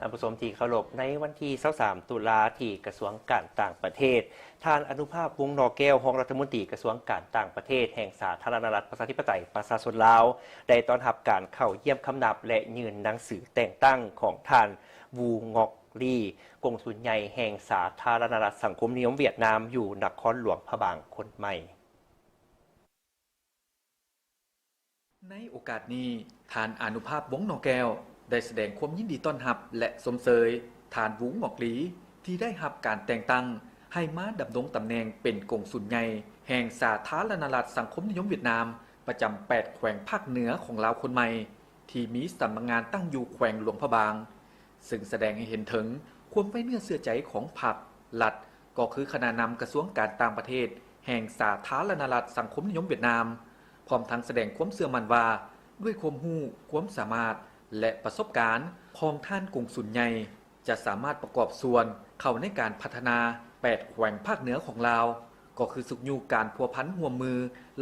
ທ່ານຜູ້ຊົມທີ່ເຄົາລົບ, ໃນວັນທີຊາວສາມ ຕຸລາ ທີ່ກະຊວງການຕ່າງປະເທດ, ທ່ານ ອະນຸພາບ ວົງໜໍ່ແກ້ວ, ຮອງລັດຖະມົນຕີກະຊວງການຕ່າງປະເທດແຫ່ງສາທາລະນະລັດປະຊາທິປະໄຕປະຊາຊົນລາວ ໄດ້ຕ້ອນຮັບການເຂົ້າຢ້ຽມຄຳນັບ ແລະ ຍື່ນໜັງສືແຕ່ງຕັ້ງຂອງທ່ານ ວູ ງອກລີ, ກົງສຸນໃຫຍ່ແຫ່ງສາທາລະນະລັດສັງຄົມນິຍົມຫວຽດນາມ ຢູ່ນະຄອນຫຼວງພະບາງຄົນໃໝ່. ໃນໂອກາດນີ້, ທ່ານ ອານຸພາບ ວົງໜໍ່ແກ້ວ ໄດ້ສະແດງຄວາມຍິນດີຕ້ອນຮັບ ແລະ ຊົມເຊີຍທ່ານ ວູ ງອກລີ ທີ່ໄດ້ຮັບການແຕ່ງຕັ້ງໃຫ້ມາດຳລົງຕຳແໜ່ງເປັນກົງສຸນໃຫຍ່ແຫ່ງສາທາລະນະລັດສັງຄົມນິຍົມຫວຽດນາມ ປະຈຳແປດແຂວງພາກເໜືອຂອງລາວຄົນໃໝ່ ທີ່ມີສຳນັກງານຕັ້ງຢູ່ແຂວງຫຼວງພະບາງ. ຊຶ່ງສະແດງໃຫ້ເຫັນເຖິງຄວາມໄວ້ເນື້ອເຊື່ອໃຈຂອງພັກ, ລັດ, ກໍຄືຄະນະນຳກະຊວງການຕ່າງປະເທດແຫ່ງສາທາລະນະລັດສັງຄົມນິຍົມຫວຽດນາມ, ພ້ອມທັງສະແດງຄວາມເຊື່ອໝັ້ນວ່າ ດ້ວຍຄວາມຮູ້, ຄວາມສາມາດ ແລະ ປະສົບການຂອງທ່ານກົງສຸນໃຫຍ່ ຈະສາມາດປະກອບສ່ວນເຂົ້າໃນການພັດທະນາແປດແຂວງພາກເໜືອຂອງລາວ, ກໍຄືຊຸກຍູ້ການພົວພັນຮ່ວມມື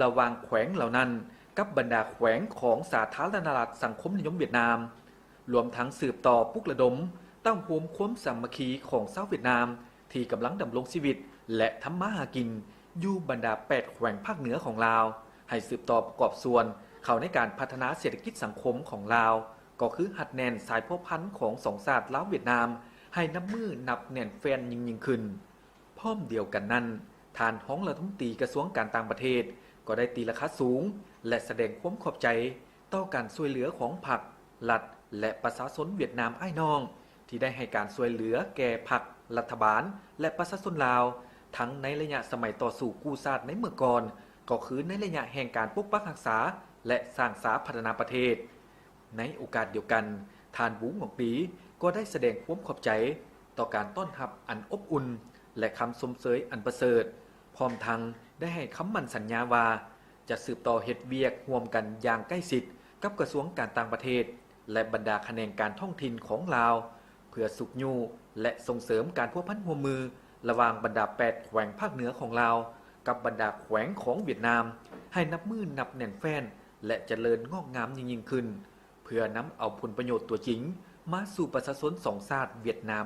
ລະຫວ່າງແຂວງເຫຼົ່ານັ້ນກັບບັນດາແຂວງຂອງສາທາລະນະລັດສັງຄົມນິຍົມຫວຽດນາມ. ລວມທັງສືບຕໍ່ປຸກລະດົມເຕົ້າໂຮມຄວາມສາມັກຄີຂອງຊາວຫວຽດນາມທີ່ກຳລັງດຳລົງຊີວິດ ແລະ ທຳມາຫາກິນຢູ່ບັນດາແປດແຂວງພາກເໜືອຂອງລາວ ໃຫ້ສືບຕໍ່ປະກອບສ່ວນເຂົ້າໃນການພັດທະນາເສດຖະກິດສັງຄົມຂອງລາວ, ກໍຄືຮັດແໜ້ນສາຍພົວພັນຂອງສອງຊາດລາວຫວຽດນາມໃຫ້ນັບມື້ນັບແໜ້ນແຟ້ນຍິ່ງໆຂຶ້ນ. ພ້ອມດຽວກັນນັ້ນ, ທ່ານຮອງລັດຖະມົນຕີກະຊວງການຕ່າງປະເທດ ກໍໄດ້ຕີລາຄາສູງ ແລະ ສະແດງຄວາມຂອບໃຈຕໍ່ການຊ່ວຍເຫຼືອຂອງພັກ, ລັດ ແລະ ປະຊາຊົນຫວຽດນາມອ້າຍນ້ອງ ທີ່ໄດ້ໃຫ້ການຊ່ວຍເຫຼືອແກ່ພັກ, ລັດຖະບານ ແລະ ປະຊາຊົນລາວ ທັງໃນໄລຍະສະໄໝຕໍ່ສູ້ກູ້ຊາດໃນເມື່ອກ່ອນ, ກໍຄືໃນໄລຍະແຫ່ງການປົກປັກຮັກສາ ແລະ ສ້າງສາພັດທະນາປະເທດ. ໃນໂອກາດດຽວກັນ, ທ່ານ ວູ ງອກລີ ກໍໄດ້ສະແດງຄວາມຂອບໃຈຕໍ່ການຕ້ອນຮັບອັນອົບອຸ່ນ ແລະ ຄຳຊົມເຊີຍອັນປະເສີດ, ພ້ອມທັງໄດ້ໃຫ້ຄຳໝັ້ນສັນຍາວ່າ ຈະສືບຕໍ່ເຮັດວຽກຮ່ວມກັນຢ່າງໃກ້ຊິດກັບກະຊວງການຕ່າງປະເທດ ແລະ ບັນດາຂະແໜງການທ້ອງຖິ່ນຂອງລາວ ເພື່ອຊຸກຍູ້ ແລະ ສົ່ງເສີມການພົວພັນຮ່ວມມືລະຫວ່າງບັນດາແປດແຂວງພາກເໜືອຂອງລາວ ກັບບັນດາແຂວງຂອງຫວຽດນາມ ໃຫ້ນັບມື້ນັບແໜ້ນແຟ້ນ ແລະ ຈະເລີນງອກງາມຍິ່ງໆຂຶ້ນ, ເພື່ອນຳເອົາຜົນປະໂຫຍດຕົວຈິງມາສູ່ປະຊາຊົນສອງຊາດຫວຽດນາມ